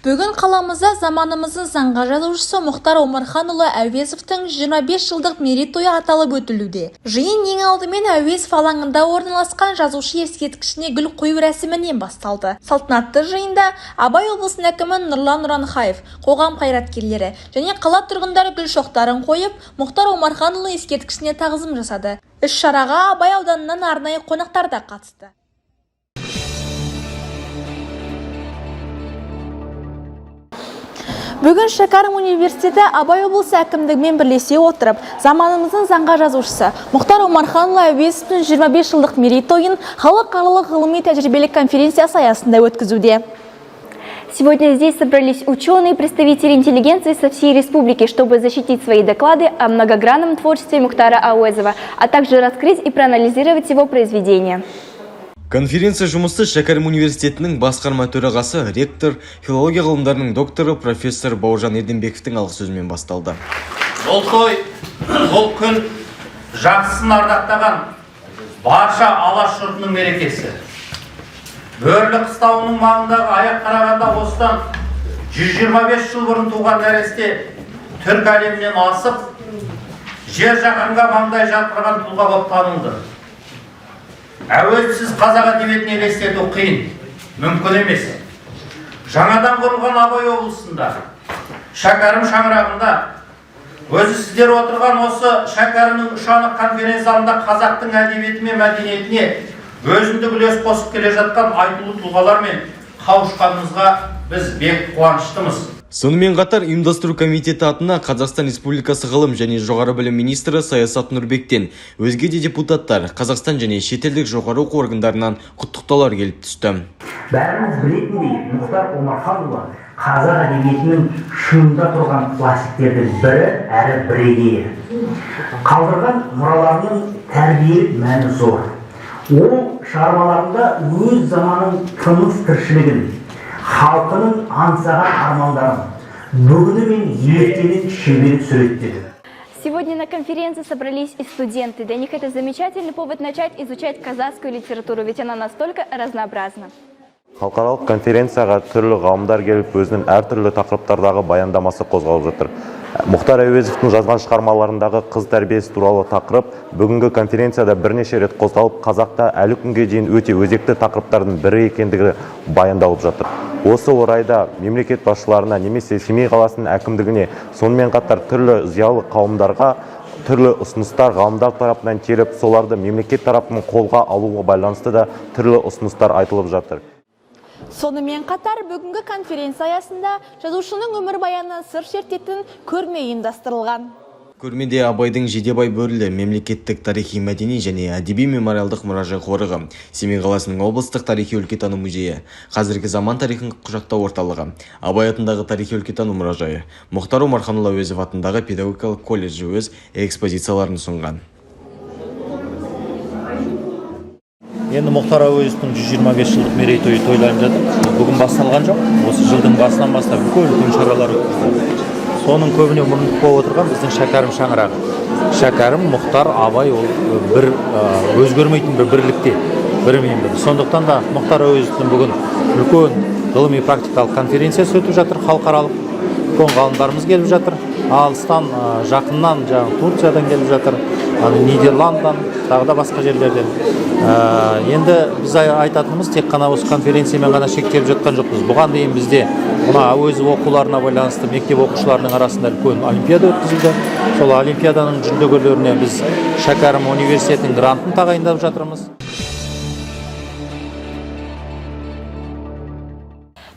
Бүгін қаламызда заманымыздың заңғар жазушысы Мұхтар Омарханұлы Әуезовтің 25 жылдық мерейтойы аталып өтілуде. Жиын ең алдымен Әуезов алаңында орналасқан жазушы ескерткішіне гүл қою рәсімінен басталды. Салтанатты жиында Абай облысының әкімі Нұрлан Ұранхаев, қоғам қайраткерлері және қала тұрғындары гүл шоқтарын қойып, Мұхтар Омарханұлы ескерткішіне тағзым жасады. Іс-шараға Абай ауданынан арнайы қонақтар да қатысты. Бүгін Шәкәрім университеті Абай облысы әкімдігімен бірлесе отырып, заманымыздың заңғар жазушысы Мұхтар Омарханұлы Әуезовтің 25 жылдық мерейтойын халықаралық ғылыми тәжірибелік конференциясы аясында өткізуде. Сегодня здесь собрались ученые, представители интеллигенции со всей республики, чтобы защитить свои доклады о многогранном творчестве Мухтара Ауэзова, а также раскрыть и проанализировать его произведения. Конференция жұмысы Шәкәрім университетінің басқарма төрағасы, ректор, филология ғылымдарының докторы, профессор Бауыржан Ерденбековтің алғы сөзімен басталды. Бұл той, бұл күн жақсысын ардақтаған барша Алаш жұртының мерекесі. Бөрлі қыстауының маңындағы аяқ қарағанда осыдан 125 жыл бұрын туған нәресте түркі әлемінен асып, жер жаһанға маңдай жарқыраған тұлға болып танылды. Әуезовсіз қазақ әдебиетін елестету қиын, мүмкін емес. Жаңадан құрылған Абай облысында, Шәкәрім шаңырағында, өзі сіздер отырған осы Шәкәрімнің үш анық конференция залында қазақтың әдебиеті мен мәдениетіне өзіндік үлес қосып келе жатқан айтулы тұлғалармен қауышқанымызға біз бек қуаныштымыз. Сонымен қатар ұйымдастыру комитеті атына Қазақстан Республикасы ғылым және жоғары білім министрі Саясат Нұрбектен, өзге де депутаттар, Қазақстан және шетелдік жоғары оқу органдарынан құттықтаулар келіп түсті. Бәріміз білетіндей, Мұхтар Омарханұлы қазақ әдебиетінің шыңында тұрған классиктердің бірі әрі бірегейі. Қалдырған мұраларының тәрбиелік мәні зор. Ол шығармаларында өз заманының тыныс тіршілігін, халқының аңсаған армандарын, бүгіні мен ертеңін шебер суреттеді. Сегодня на конференции собрались и студенты. Для них это замечательный повод начать изучать казахскую литературу, ведь она настолько разнообразна. Халықаралық конференцияға түрлі ғалымдар келіп, өзінің әртүрлі тақырыптардағы баяндамасы қозғалып жатыр. Мұхтар Әуезовтің жазған шығармаларындағы қыз тәрбиесі туралы тақырып бүгінгі конференцияда бірнеше рет қозғалып, қазақта әлі күнге дейін өте өзекті тақырыптардың бірі екендігі баяндалып жатыр. Осы орайда мемлекет басшыларына немесе Семей қаласының әкімдігіне, сонымен қатар түрлі зиялы қауымдарға түрлі ұсыныстар ғалымдар тарапынан келіп, соларды мемлекет тарапынан қолға алуға байланысты да түрлі ұсыныстар айтылып жатыр. Сонымен қатар бүгінгі конференция аясында жазушының өмірбаянынан сыр шертетін көрме ұйымдастырылған. Көрмеде Абайдың Жидебай бөрілі мемлекеттік тарихи мәдени және әдеби мемориалдық мұражай қорығы, Семей қаласының облыстық тарихи өлкетану музейі, қазіргі заман тарихын құжаттау орталығы, Абай атындағы тарихи өлкетану мұражайы, Мұхтар Омарханұлы Әуезов атындағы педагогикалық колледжі өз экспозицияларын ұсынған. Енді Мұхтар Әуезовтің 125 жылдық мерейтойы тойланып жатыр. Бүгін басталған жоқ, осы жылдың басынан бастап үлкен үлкен шаралар өткізді. Соның көбіне мұрындық болып отырған біздің Шәкәрім шаңырағы. Шәкәрім, Мұхтар, Абай ол бір өзгермейтін бір бірлікте, бірімен бірі. Сондықтан да Мұхтар Әуезовтің бүгін үлкен ғылыми практикалық конференциясы өтіп жатыр, халықаралық. Үлкен ғалымдарымыз келіп жатыр алыстан, жақыннан, жаңағы Турциядан келіп жатыр, Нидерландтан, тағы да басқа жерлерден. Енді біз айтатынымыз, тек қана осы конференциямен ғана шектеліп жатқан жоқпыз. Бұған дейін бізде мына Әуезов оқуларына байланысты мектеп оқушыларының арасында үлкен олимпиада өткізілді. Сол олимпиаданың жүлдегерлеріне біз Шәкәрім университетінің грантын тағайындап жатырмыз.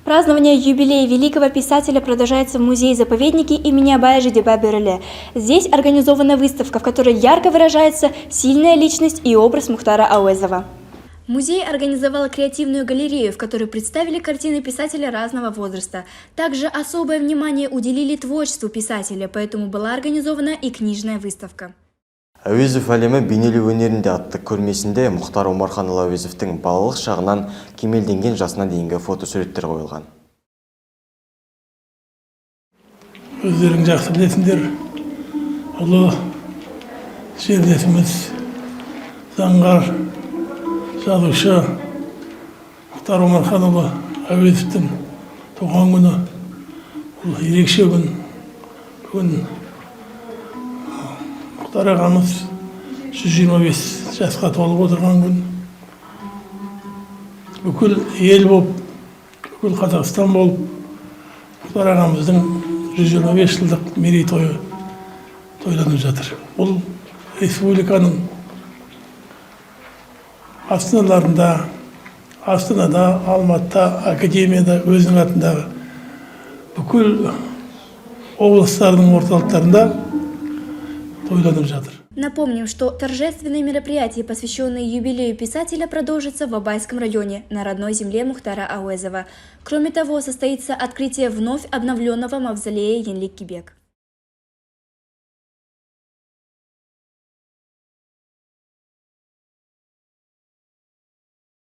Празднование юбилея великого писателя продолжается в музее-заповеднике имени Абая Жидебай Бөрілі. Здесь организована выставка, в которой ярко выражается сильная личность и образ Мухтара Ауэзова. Музей организовал креативную галерею, в которой представили картины писателя разного возраста. Также особое внимание уделили творчеству писателя, поэтому была организована и книжная выставка. «Әуезов әлемі бейнелеу өнерінде» атты көрмесінде Мұхтар Омарханұлы Әуезовтің балалық шағынан кемелденген жасына дейінгі фотосуреттер қойылған. Өздерің жақсы білесіңдер, ұлы жерлесіміз, заңғар жазушы Мұхтар Омарханұлы Әуезовтің туған күні. Бұл ерекше күн. Бүгін Мұхтар ағамыз 125 жасқа толып отырған күн. Бүкіл ел болып, бүкіл Қазақстан болып, Мұхтар ағамыздың 125 жылдық мерейтойы тойланып жатыр. Бұл республиканың астаналарында, Астанада, Алматыда, академияда, өзінің атындағы бүкіл облыстардың орталықтарында тойланып жатыр. Напомним, что торжественные мероприятия, посвященные юбилею писателя, продолжатся в Абайском районе, на родной земле Мухтара Ауэзова. Кроме того, состоится открытие вновь обновленного мавзолея Енлик Кибек.